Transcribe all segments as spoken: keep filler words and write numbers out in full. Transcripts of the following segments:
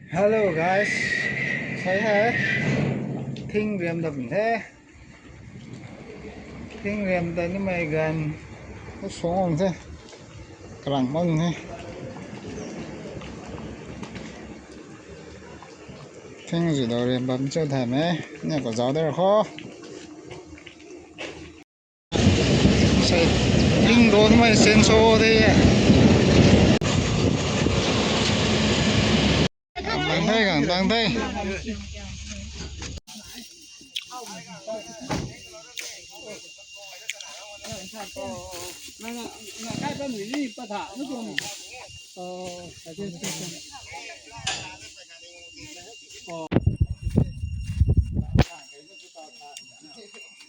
Hello guys, sai hai. Thing riam da bun the. Thing riam da ni mai gan. Ko song ong the. Karang mang the. Thing ji do riam bam cho tha me. Ne ko jao der ko. Sai, ling do mai sen so de. Tang thai, kang tang thai.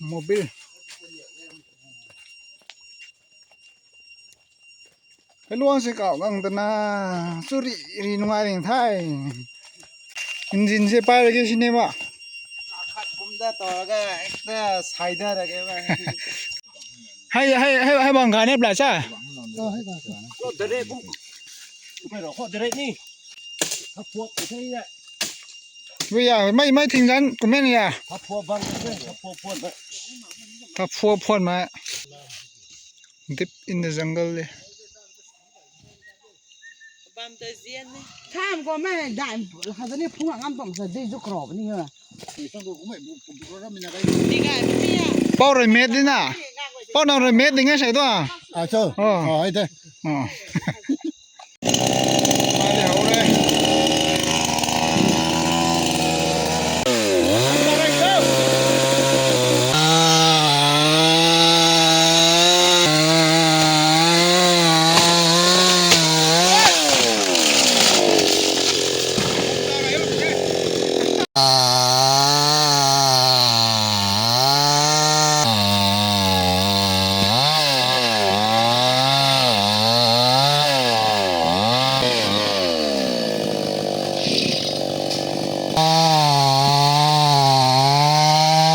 Mobile. Ka luang se kau gang ta na, chu ri ri nungai ring thai. Engine se pai ra ge si ne ba. Khat kum da to ra ga, ekta sai da ra ge ba. Hai, hai, hai, hai bang ga ne pla cha. Ko dere bu. Ko ro ko dere ni. Ka puak ko thai ya. Bu ya, mai, mai thing jan, ku men ya. Ka puak bang, ka puak puak ba. Ka puak puak ma. Deep in the jungle le. Tham ko mai dai, ha ni phung ngam pam sa dei ju kro ni ha. Pau roi met di na. Pau na roi met di ngai sai to. A cho. Oh. Oh, ai de. Oh.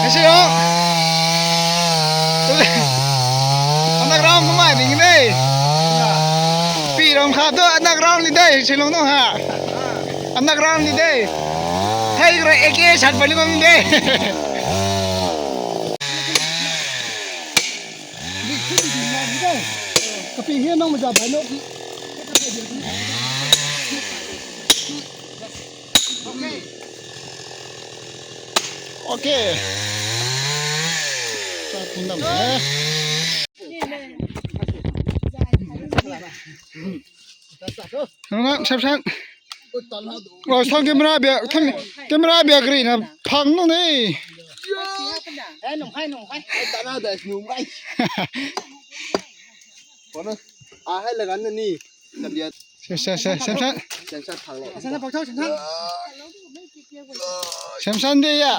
Kasi oh. Underground kumai ding dai. Pi rong kha to underground li dai, Shillong no ha. Underground ni de. Hai kra A K sat pani kong de. Kapi hian nang ma ja bai lo. Okay. Sa phun dam, eh. Nang, Samson. Oh, thang camera bia, thang camera bia kri na phang nu ni. Kona, a hai la gan ni. Sa bia. Sa, sa, sa, Samson. Samson phang le. Samson de ya.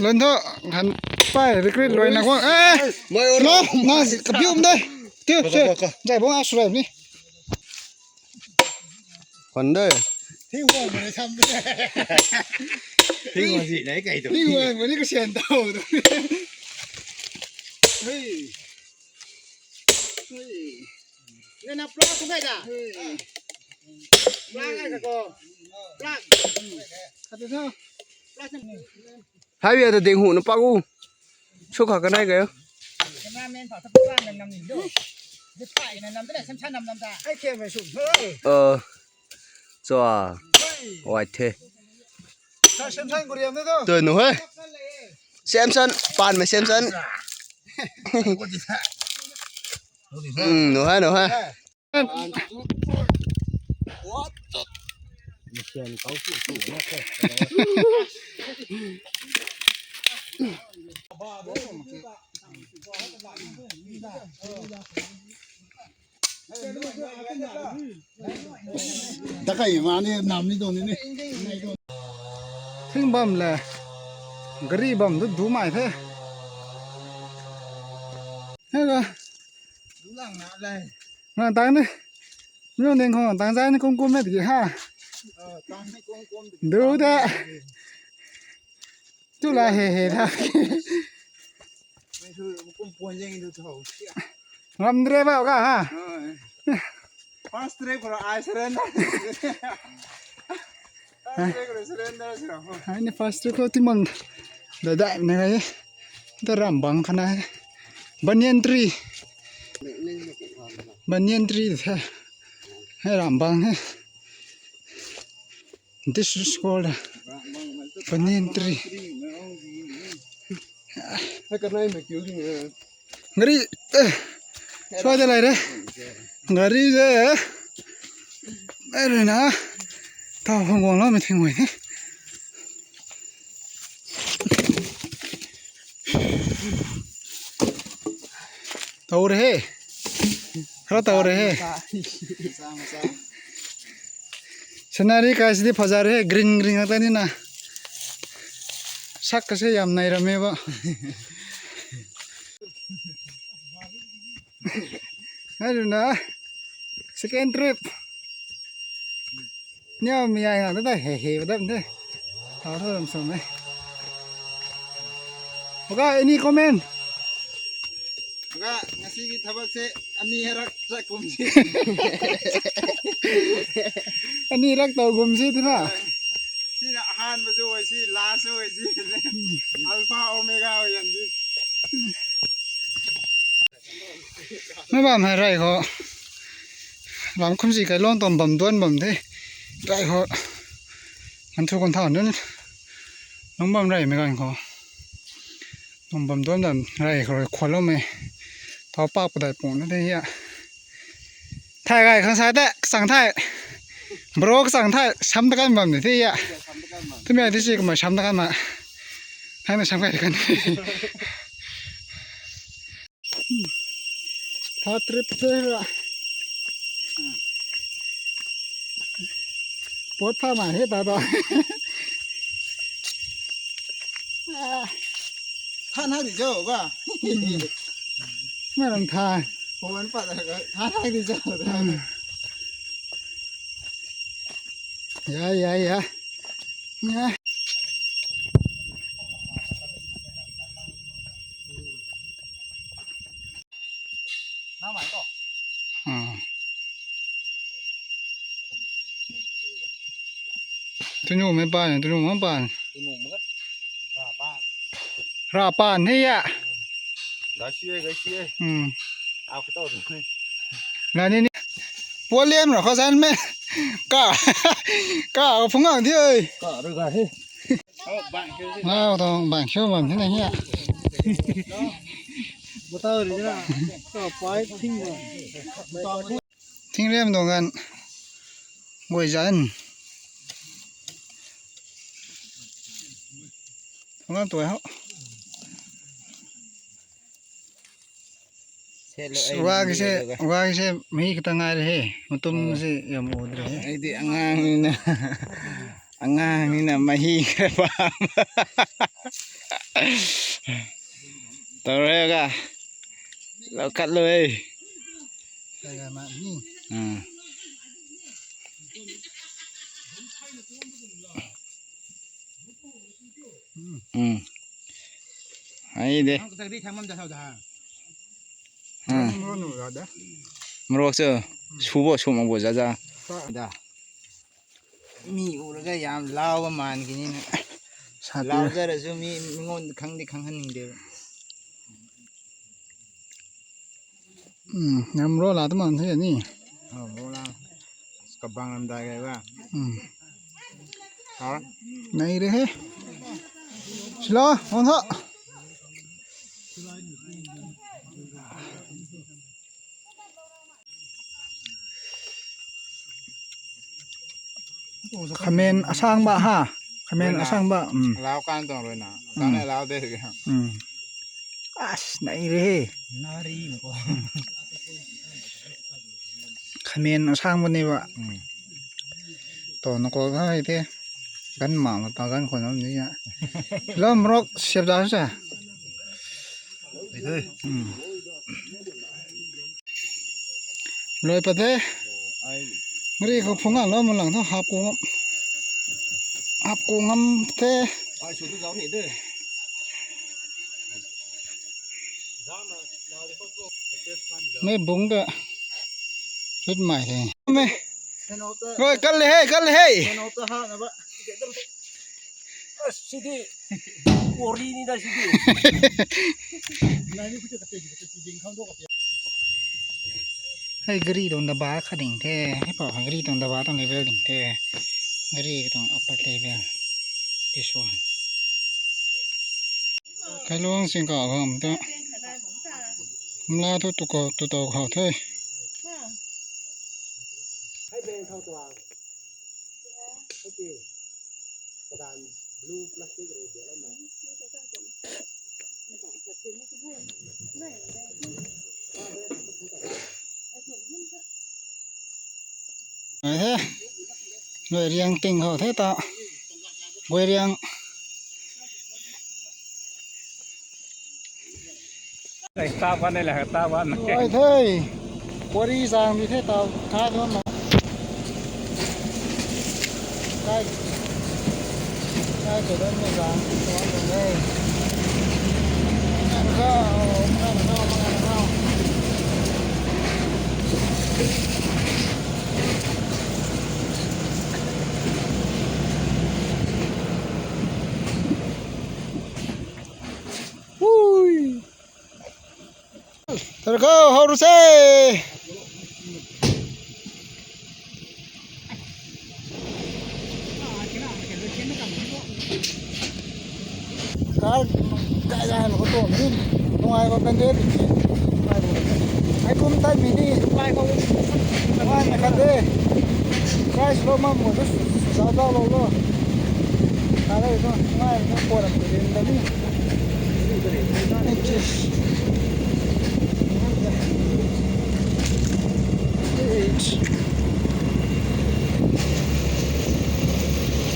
Lon tho, han pai recruit loi na kwang. Eh, mai oro. Lo, na, ka biu um dai. Tiu, tiu. Jai bong a surai ni. Kon dai. Thing huang mai tham. Thing huang ji nai kai to. Thing huang mai ni ka sian tau. Hei. Hei. Nè, nè, plug không phải à? Plug ai cả cô. Plug. Hai bia ta ding hu na pa u. Su kha ka nai ka. Cameraman thọ thọ plug nằm nằm nhìn đâu. Giật phải nè, nằm thế này xem sao nằm nằm ta. Hai kia mày sụn hơi. Ờ. Cho à. Ôi thế. Sao xem sao của điểm nữa đâu. Tôi nói. Xem sân, pan mày xem sân. Ừ, nó ha, nó ha. Dakai mani namni doni ni. Thing bam le. Gari bam du du mai the. Hega. Dulang na lai. Na tang ni. Myo ning khong tang jai ni kum kum me di ha. Tang ni kum kum. Du da. Tu la he he da. Kum puan jeng du thau. Ngam dre ba ka ha. First trip for I surrender. First trip for surrender sih. Ini first trip ko timang. Dada ini kaya. Itu rambang kana. Banyan tree. Banyan tree itu. Hai rambang hai. This is called banyan tree. Hai kana ini. ꯒꯥꯔꯤ, ꯑꯦ, ꯁ꯭ꯋꯥꯏꯗ ꯂꯩꯔꯦ꯫ ꯒꯥꯔꯤꯁꯦ ꯂꯩꯔꯦꯅ ꯊꯥꯎ ꯍꯣꯡꯒꯣꯡꯂꯣ ꯑꯃ ꯊꯤꯡꯉꯣꯏꯅꯦ꯫ ꯇꯧꯔꯦꯍꯦ꯫ ꯈꯔ ꯇꯧꯔꯦꯍꯦ꯫ ꯁꯤꯅꯔꯤ ꯀꯥꯏꯁꯤꯗꯤ ꯐꯖꯔꯦ, green green ꯉꯥꯛꯇꯅꯤꯅ꯫ ꯁꯛꯀꯁꯦ ꯌꯥꯝ ꯅꯩꯔꯝꯃꯦꯕ꯫ ꯑꯗꯨꯅ second trip꯫ ꯅꯦ ꯃꯌꯥꯏ ꯉꯥꯛꯇ ꯇꯥꯏ꯫ ꯍꯦ ꯍꯦ ꯕꯗꯝꯗꯦ꯫ ꯊꯥꯎ ꯊꯥꯎ ꯌꯥꯝ ꯆꯨꯝꯃꯦ꯫ Okay, any comment? ꯑꯣꯖꯥ, ꯉꯁꯤꯒꯤ ꯊꯕꯛꯁꯦ ꯑꯅꯤꯔꯛ ꯆꯠꯀꯨꯝꯁꯤ꯫ ꯑꯅꯤꯔꯛ ꯇꯧꯒꯨꯝꯁꯤ ꯑꯗꯨꯅ꯫ ꯁꯤꯅ ꯑꯍꯥꯟꯕꯁꯨ ꯑꯣꯏꯁꯤ, last ꯑꯣꯏꯁꯤ꯫ Alpha Omega ꯑꯣꯏꯍꯟꯁꯤ꯫ ꯃꯣꯏ ꯕꯥꯝ ꯍꯥꯏ ꯔꯥꯏꯈꯣ꯫ ꯂꯥꯝ ꯈꯨꯝꯁꯤ ꯀꯩ ꯂꯣꯟ ꯇꯣꯝꯕꯝ ꯗꯣꯟꯕꯝ ꯗꯦ꯫ ꯔꯥꯏꯈꯣ꯫ ꯃꯟꯊꯨ ꯀꯣꯟꯊꯥ ꯅꯨꯟ꯫ ꯅꯣꯡꯕꯝ ꯔꯥꯏ ꯃꯦꯒꯥꯏꯈꯣ꯫ ꯅꯣꯡꯕꯝ ꯗꯣꯟꯕꯝ ꯔꯥꯏꯈꯣ ꯈꯣꯜꯂꯝꯃꯦ꯫ ꯊꯥꯎ ꯄꯥꯛꯄꯗ ꯄꯣꯡꯅꯗꯦ ꯌꯥ꯫ ꯊꯥꯏ ꯒꯥꯏ ꯈꯪ ꯁꯥꯏꯗ ꯆꯪ ꯊꯥꯏ꯫ ꯕ꯭ꯔꯣ ꯆꯪ ꯊꯥꯏ ꯁꯝꯗ ꯀꯟꯕꯝꯅꯤ ꯊꯤ ꯌꯥ꯫ ꯇꯨꯃꯤ ꯑꯗꯤ ꯁꯤ ꯀꯃꯥꯏ ꯁꯝꯗ ꯀꯟꯕ꯫ ꯊꯥꯏꯅ ꯁꯝ ꯀꯥꯏꯗ ꯀꯟ꯫ ꯊꯥ ꯇꯔꯦꯠ ꯆꯠꯂꯦ꯫ ꯄꯣꯠ ꯐꯥ ꯃꯥꯜꯂꯦ ꯇꯥꯗꯣ꯫ ꯊꯥ ꯅꯍꯥꯛꯗꯤ ꯆꯥꯎꯕ꯫ ꯎꯝ꯫ ꯃꯔꯝ ꯊꯥ꯫ ꯍꯣꯟ ꯄꯥꯗꯔꯒ ꯊꯥ ꯅꯍꯥꯛꯗꯤ ꯆꯥꯎꯕ꯫ ꯎꯝ꯫ ꯌꯥꯏ, ꯌꯥꯏ, ꯌꯥꯏ꯫ ꯌꯥꯏ꯫ ꯅꯪ ꯃꯥꯏ ꯇꯣ꯫ ꯎꯝ꯫ ꯇꯨꯅꯨ ꯃꯩ ꯄꯥꯟ, ꯇꯨꯅꯨ ꯃꯩ ꯄꯥꯟ꯫ ꯇꯨꯅꯨ ꯑꯃꯒ ꯔꯥ ꯄꯥꯟ꯫ ꯔꯥ ꯄꯥꯟ ꯍꯦ ꯌꯥ꯫ ꯒꯥꯏꯁꯤꯌꯦ, ꯒꯥꯏꯁꯤꯌꯦ꯫ ꯎꯝ꯫ ꯑꯥ, ꯀꯩꯇꯧꯔꯤ? ꯂꯥꯅꯤꯅꯤ꯫ ꯄꯣꯠ ꯂꯦꯝꯅ ꯈꯣꯠ ꯆꯥꯟ ꯃꯦ꯫ ꯀꯥ-, ꯀꯥ ꯐꯨꯡꯒꯥꯡꯗꯤ ꯑꯣꯏ꯫ ꯀꯥꯔꯣꯏ ꯒꯥ ꯍꯦ꯫ ꯉꯥ ꯇꯧ ꯕꯥꯡ ꯁꯤꯌꯣ ꯕꯥꯡ ꯁꯤꯅ ꯍꯦ꯫ ꯕꯣꯇꯜ ꯑꯣꯏꯔꯤꯗꯅ꯫ ꯀꯥ ꯄꯥꯏ ꯊꯤꯡꯕ꯫ ꯊꯤꯡꯔꯦꯝ ꯗꯣꯡꯒꯥꯟ ꯒꯣꯏꯖꯥꯟ꯫ ꯊꯣꯡꯒꯥꯟ ꯇꯣꯏ ꯍꯣ꯫ ꯁꯦꯠꯂꯣ, ꯑꯁ, ꯑꯩ ꯋꯥꯒꯤꯁꯦ, ꯃꯤꯔꯒ꯫ ꯋꯥꯒꯤꯁꯦ ꯃꯍꯤ ꯈꯤꯇꯪ ꯉꯥꯏꯔꯦꯍꯦ꯫ ꯃꯇꯨꯝꯁꯦ ꯌꯥꯝ ꯎꯗ꯭ꯔꯦꯍꯦ꯫ ꯑꯩꯗꯤ ꯑꯉꯥꯡꯅꯤꯅ, ꯑꯉꯥꯡꯅꯤꯅ ꯃꯍꯤ ꯈꯔ ꯄꯥꯝꯕ꯫ ꯇꯧꯔꯦꯒ꯫ ꯂꯧꯈꯠꯂꯣꯍꯦ꯫ ꯀꯩ ꯍꯥꯏ ꯃꯥ? ꯎꯝ꯫ ꯎꯝ꯫ ꯎꯝ꯫ ꯍꯩꯗꯦ꯫ ꯅꯪ ꯈꯛꯇꯗꯤ ꯊꯝꯃꯝꯗ ꯁꯧꯗ ꯍꯥ? ꯎꯝ꯫ ꯃꯣꯔꯣꯛ ꯌꯥꯗꯦ꯫ ꯃꯣꯔꯣꯛꯁꯨ ꯁꯨꯕ ꯁꯨꯝꯃꯛꯄ ꯖꯥꯖꯥ꯫ ꯆꯥꯛ ꯗ꯫ ꯃꯤ ꯎꯔꯒ ꯌꯥꯝ ꯂꯥꯎꯕ ꯃꯥꯟꯈꯤꯅꯤꯅ꯫ ꯁꯥꯇꯤꯟ꯫ ꯂꯥꯎꯖꯔꯁꯨ ꯃꯤ, ꯃꯤꯉꯣꯟꯗ ꯈꯪꯗꯤ ꯈꯪꯍꯟꯅꯤꯡꯗꯦꯕ꯫ ꯎꯝ, ꯌꯥꯝ ꯔꯣ ꯂꯥꯛꯇ ꯃꯥꯟꯊꯣꯛꯑꯅꯤ꯫ ꯑꯧ, ꯔꯣ ꯂꯥꯛ-, ꯑꯁ, ꯀꯕꯥꯡ ꯂꯝꯗꯥꯏꯒ ꯍꯥꯏꯕ꯫ ꯎꯝ꯫ ꯍꯥꯎꯔꯦ꯫ ꯅꯩꯔꯦꯍꯦ꯫ ꯁꯤꯂꯥ, ꯑꯣꯟꯊꯣꯛ꯫ ꯈꯥꯃꯦꯟ ꯑꯁꯥꯡꯕ, ꯍꯥ? ꯈꯥꯃꯦꯟ ꯂꯣꯏꯅ ꯑꯁꯥꯡꯕ, ꯎꯝ꯫ ꯂꯥꯎ ꯀꯥꯟ ꯇꯧꯔꯣꯏꯅ꯫ ꯎꯝ꯫ ꯀꯥꯟꯅ ꯂꯥꯎꯗꯦ ꯍꯧꯖꯤꯛ꯫ ꯎꯝ꯫ ꯑꯁ, ꯅꯩꯔꯦꯍꯦ꯫ ꯅꯥꯔꯤꯅꯀꯣ꯫ ꯎꯝ꯫ ꯈꯥꯃꯦꯟ ꯑꯁꯥꯡꯕꯅꯦꯕ꯫ ꯎꯝ꯫ ꯇꯣ, ꯅꯀꯣꯜ ꯈꯔ ꯍꯩꯇꯦ꯫ ꯒꯟ ꯃꯥꯃ ꯇꯥ ꯒꯟ ꯈꯣꯟ ꯑꯃ ꯅꯤꯌꯥ꯫ ꯂꯝ ꯃꯣꯔꯣꯛ ꯁꯦꯞ ꯆꯥꯔꯁꯦ꯫ ꯎꯝ꯫ ꯂꯣꯏ ꯄꯗꯦ꯫ ꯉꯔꯤ ꯈꯣ ꯐꯨꯡꯒꯥ ꯂꯣ ꯃꯂꯥꯡ ꯊꯣ ꯍꯥꯞ ꯀꯣ ꯉꯝ-, ꯍꯥꯞ ꯀꯣ ꯉꯝꯇꯦ꯫ ꯃꯦ ꯕꯨꯡꯗ ꯔꯨꯠ ꯃꯥꯏ ꯍꯦ꯫ ꯃꯦ꯫ ꯂꯣꯏ ꯀꯜꯂꯦꯍꯦ, ꯀꯜꯂꯦꯍꯦ꯫ ꯀꯩꯅꯣꯇ ꯍꯥꯞꯅꯕ꯫ ꯑꯁ, ꯁꯤꯗꯤ ꯀꯣꯔꯤꯅꯤꯗ ꯁꯤꯗꯤ꯫ ꯑꯩ ꯒꯥꯔꯤ ꯇꯣꯡꯗꯕ ꯈꯗꯤꯡꯊꯦ꯫ ꯑꯩ ꯄꯥꯎ ꯒꯥꯔꯤ ꯇꯣꯡꯗꯕ ꯇꯣꯡ ꯂꯦꯕꯦꯜ ꯗꯤꯡꯊꯦ꯫ ꯒꯥꯔꯤ ꯇꯣꯡ ꯑꯞꯄꯔ ꯂꯦꯕꯦꯜ꯫ This one꯫ ꯀꯩꯂꯣꯡ ꯆꯤꯡ ꯀꯥꯕ ꯑꯝꯇ꯫ ꯀꯣꯝꯂꯥꯗꯨ ꯇꯨꯀꯣ-, ꯇꯨꯇꯧ ꯈꯥꯎꯊꯣꯏ꯫ Ê thế, người riêng tỉnh họ thế ta. Quê riêng. Này, ta quan đây là ta quan. Ôi thế, qua đi sang thì thế tao khá thôi mà. Đây. Đây, từ đây một dáng, có một đây. Ăn không? Ăn không? Ăn không? Ui. Thôi, go, hold on, say. Car ꯀꯥꯏ ꯀꯥꯏꯅꯣ ꯇꯣꯡꯉꯤ꯫ ꯅꯨꯡꯉꯥꯏꯕ ꯀꯟꯗꯦ꯫ ꯑꯩ ꯀꯨꯝ ꯇꯥꯏꯃꯤꯅꯤ꯫ ꯅꯨꯡꯉꯥꯏꯅ ꯀꯟꯗꯦ꯫ Price ꯂꯧ ꯃꯝꯃꯣꯏꯗ꯫ ꯆꯥꯎ ꯆꯥꯎ ꯂꯧ ꯂꯧ꯫ ꯀꯥꯟꯅꯔꯤꯗꯣ ꯅꯨꯡꯉꯥꯏꯕꯅ ꯄꯣꯔꯛꯄꯗꯤ ꯂꯝꯕꯤ꯫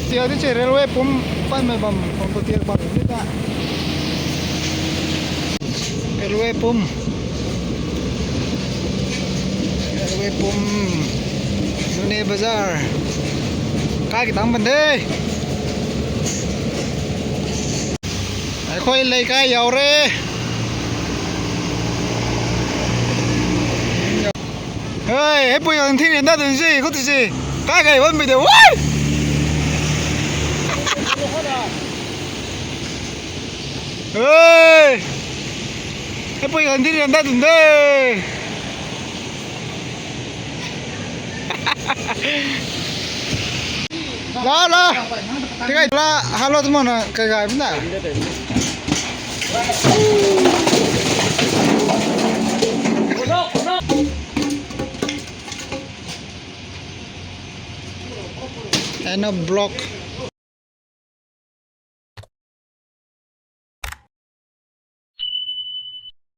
Tiadi che railway pum pan mai bam pum ko tiak bam ni ta. Railway pum. Railway pum. Nune Bazar. ꯀꯥꯏꯒꯤ ꯇꯥꯡ ꯄꯟꯊꯦ꯫ ꯑꯩꯈꯣꯏ ꯂꯩꯀꯥꯏ ꯌꯧꯔꯦ꯫ ꯍꯣꯏ, ꯍꯦ ꯄꯨꯏ ꯌꯥꯝ ꯊꯤꯅ ꯍꯦꯟꯗꯗꯣꯏꯅꯤ ꯁꯤ ꯈꯨꯠꯇꯤꯁꯤ꯫ ꯀꯥꯏ ꯀꯥꯏ ꯑꯣꯟꯕꯤꯗꯦ? ꯋꯥꯏ! Hey! Epoy gandiri anda dunde. La la. Tiga la halo tu mana ke gai benda. And a block.